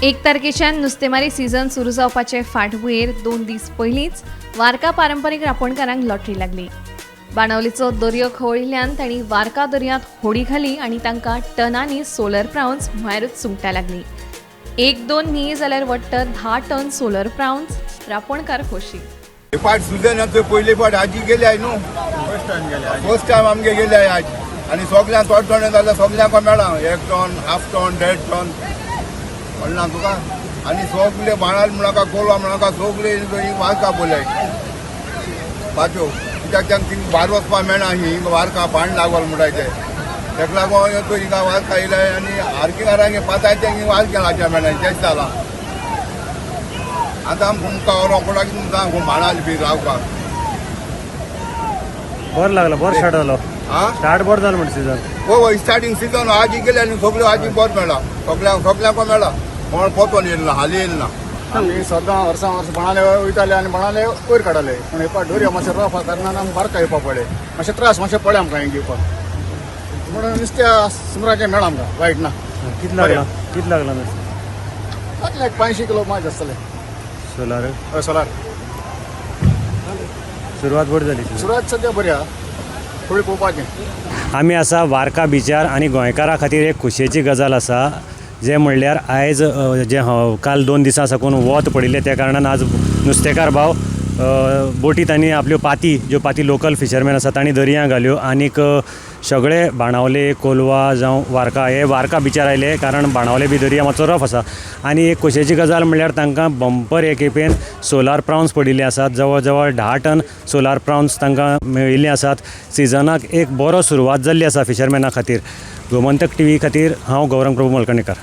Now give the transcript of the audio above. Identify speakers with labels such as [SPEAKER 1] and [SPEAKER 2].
[SPEAKER 1] एक तारखेच्यान नुस्तेमारी सीझन सुरू जावपाचे फाटभुंयेर 2 दीस पयलींच वार्का पारंपरीक रांपणकारांक लॉटरी लागली. बाणावलीचो दर्यो खवळिल्ल्यान तांणी वार्का दर्यांत होडी घाली आनी तांकां टनांनी सोलर प्राउन्स, म्हळ्यारूच सुंगटां लागली. एक दोन न्ही जाल्यार वट्ट 10 टन सोलर प्राउन्स. रांपणकार खोशी.
[SPEAKER 2] हे फाट सुजन पयले फाट आजी गेले न्हू.
[SPEAKER 3] फर्स्ट टायम गेले.
[SPEAKER 2] फर्स्ट टायम आमगे गेले आज आनी सगल्यांक थोडे थोडे जाल्यार सगल्यांक मेळा, एक टन, हाफ टन, देड टन. कळना तुका? आनी सगले बाणाल म्हणका, कोलवा म्हणका, सगले वारका बोलाय पाच्यो. कित्याक तांकां थिंग भायर वचपाक मेळना. ही वारका बाण लागल म्हणटाय ते. तेका लागून तो हिंगा वारका येयलाय आनी आरकीकारांक पाताय ते वारक्या लागच्या मेळना. तेच जालां. आतां आमकां मुखार व्हरोंक तुमकां बाणाल बी रावपाक.
[SPEAKER 4] बरं लागलं, बरं स्टार्ट जालो.
[SPEAKER 2] आं.
[SPEAKER 4] स्टार्ट बरं जालो म्हणटा सीझन.
[SPEAKER 2] हो, हो, स्टार्टिंग सीजन आजी गेले आनी सगळ्यो आजी बरें मेळ्ळा. सगळ्यांक सगळ्यांक मेळ्ळा. कोण पोतोन येयला, हाली येयला.
[SPEAKER 3] आमी सदां वर्सां वर्स बाणाले वयताले आनी बाणाले वयर काडटाले, पूण हे पाट दर्या मातशें रफ आहा कारणान आमकां बारका येवपा पडले. मातशे त्रास मातशे पडले आमकां हिंग घेवपाक. म्हणून नुस्त्या सुमराचें मेळ्ळा आमकां, वायट ना.
[SPEAKER 4] कितें लागला, कितें लागला नुस्तें?
[SPEAKER 3] जातलें, एक 500 किलो माज आसतलें.
[SPEAKER 4] सोलार?
[SPEAKER 3] हय, सोलार.
[SPEAKER 4] सुरवात बरी जाली season.
[SPEAKER 3] सुरवात सद्या बरी आहा, फुडें पळोवपाचें.
[SPEAKER 4] आमी आसा वार्का बिचार आनी गोंयकारां खातीर एक खोशयेची गजाल आसा, जें म्हणल्यार आयज जें काल 2 दिसां साकून वत पडिल्लें, त्या कारणान आज नुस्तेकार भाव बोटी तांणी आपल्यो पाती, ज्यो पाती लोकल फिशरमॅन आसा तांणी दर्या घाल्यो आनीक सगळे बाणावले, कोलवा जावं वार्का हे वार्का बिचार आयले, कारण बाणावले बी दर्या मातसो रफ आसा. आनी एक खोशयेची गजाल म्हणल्यार तांकां बंपर हे खेपेन सोलार प्राउन्स पडिल्ले आसात. जवळ जवळ 10 टन सोलार प्राउन्स तांकां मेळिल्ले आसात. सिजनाक एक बरो सुरवात जाल्ली आसा फिशरमॅना खातीर. गोमंतक टीव्ही खातीर हांव गौरंग प्रभू मलकणेकर.